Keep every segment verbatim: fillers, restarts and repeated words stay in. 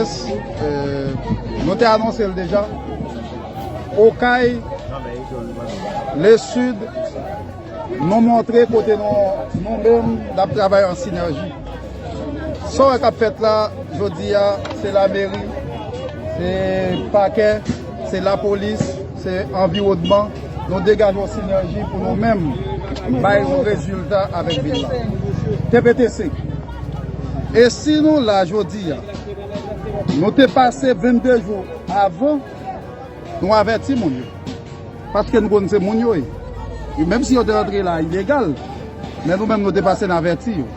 Euh, nou te anonse l deja. Okay, Lesid, nou montre kote nou, nou menm n ap travay an sinèji. Sa w wè k ap fèt la, jodi a, se lameri, se pakè, se lapolis, se anviwònman. Nou degaje yon sinèji pou nou menm bay yon rezilta avèk vil la. T P T C. E si nou la jodi a, nou te pase vennde jou avan, nou avèti moun yo. Paske nou konn se moun yo ye. Yo, menm si yo te rantre la ilegal, men nou menm nou te pase n avèti yo.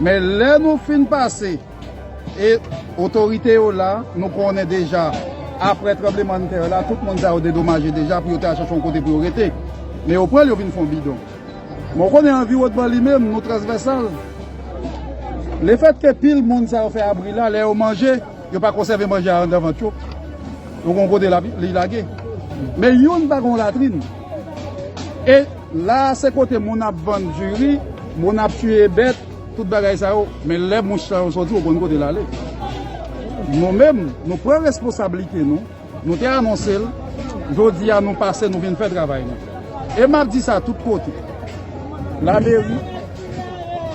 Men lè nou fin pase, e otorite yo la, nou konnen deja, apre tranblemanntè la, tout moun sa yo dedomaje deja pou yo te al chèche yon kote pou yo rete. Men yo pran l, yo vin fè yon bidon. Men w konnen anviwònman li menm, nou transvèsal. Lefètke pil moun sa yo fè abri la, lè yo manje, yo pa konsève manje a anndan vant yo. Yo gon kote la, li lage. Men youn pa gon latrin. E la, se kote moun ap vann diri, moun ap tiye bèt, tout bagay sa yo. Men lè mouch sa yo soti, yo konn kote l ale. Nou menm, nou pran responsablite nou. Nou te anonse l, jodi a nou pase, nou vin fè travay nou. E m ap di sa tout kote. Lameri,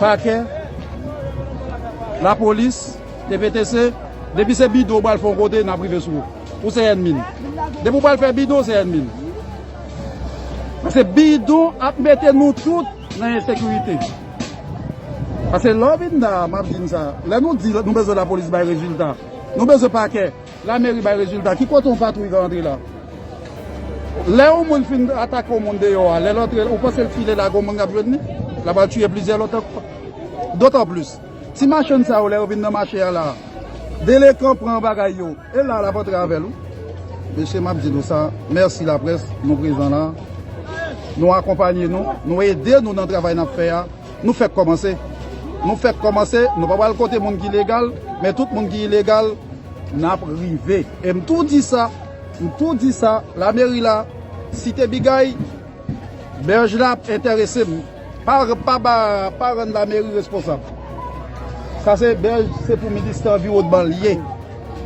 pakè, lapolis, T P T C, depi se bidon ou pral fè yon kote, n ap rive sou ou. Ou se ènmi n. Depi ou pral fè bidon, ou se ènmi n. Paske bidon ap mete nou tout nan ensekirite. Paske lè w vin la, m ap di n sa, lè nou di nou bezwen lapolis bay rezilta, nou bezwen pakè, lameri bay rezilta, ki kote yon patwouy ka antre la? Lè yon moun fin atake yon moun deyò a, lè l antre, ou panse l file la, gen yon moun k ap jwenn li? L ap al tiye plizyè lòt ankò. Dotanplis, ti machann sa yo, lè yo vin nan mache a la, delenkan pran bagay yo, e la, l ap antre avè l, wi. Mesye, m ap di nou sa, mèsi laprès, nou prezan la, nou akonpanye nou, nou ede nou nan travay n ap fè a, nou fèk kòmanse. Nou fèk kòmanse, nou pa pral kote moun ki legal, men tout moun ki ilegal, n ap rive. E m tou di sa, m tou di sa, lameri la, Site Bigay, bèj la ap enterese m. Pa, pa, pa, pa rann lameri responsab. Sa se bèj, se pou ministè anviwònman l ye.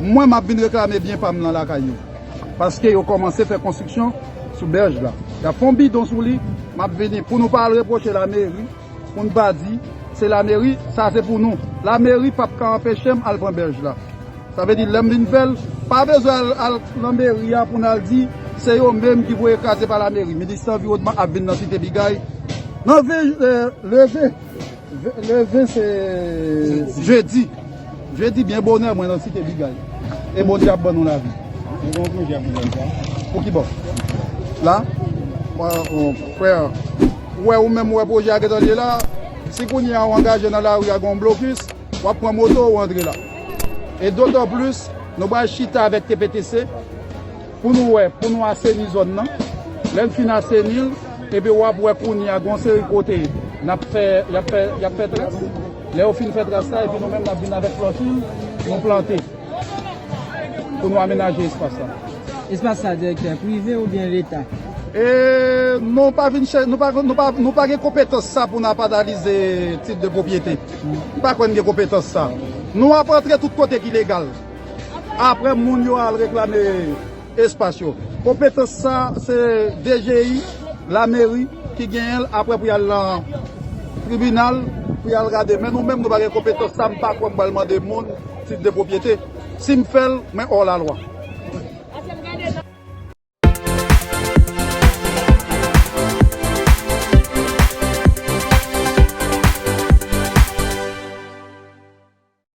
Mwen, m ap vin reklame byen pa m nan lakay yo. Paske yo kòmanse fè konstriksyon sou bèj la. Y ap fè yon bidon sou li, m ap vini. Pou nou pa al repwoche lameri, pou n pa di, se lameri, sa se pou nou. Lameri p ap ka anpeche m al pran bèj la. Sa vle di, lè m vin fè l, pa bezwen al, al nan meri a pou n al di, se yo menm ki voye kraze pa lameri. Ministè anviwònman ap vin nan Site Bigay. Nan ven, eh, le ven, le ven se jedi. Jedi byen bonè, mwen nan Site Bigay. E Bondye ap ban nou lavi. Pou ki bò? La? Mwen, oh, frè, ou wè ou menm, ou wè pwojè a gentan ye la. Si kounye a ou angaje nan lari a, gen yon blokis, w ap pran moto ou antre la. E dotanplis, nou pral chita avèk T P T C pou nou wè, pou nou aseni zòn nan. Lè n fin aseni l, epi w ap wè kounye a gon seri kote n ap fè, y ap fè, y ap fè tras. Lè yo fin fè tras la, epi nou menm n ap vin avèk flòtil, nou plante. Pou nou amenaje espas la. Espas sa, direktè, prive oubyen Leta? E nou pa vin chè, nou pa, nou pa, nou pa gen konpetans sa pou n ap analize tit de pwopyete. M pa kwè n gen konpetans sa. Nou ap antre tout kote ki legal. Apre moun yo al reklame espas yo. Konpetans sa se D G I, lameri ki genyen l, apre pou y al nan tribinal, pou y al gade. Men nou menm nou pa gen konpetans sa, m pa kwè m pral mande moun tit de pwopyete. Si m fè l, mwen hors la loi.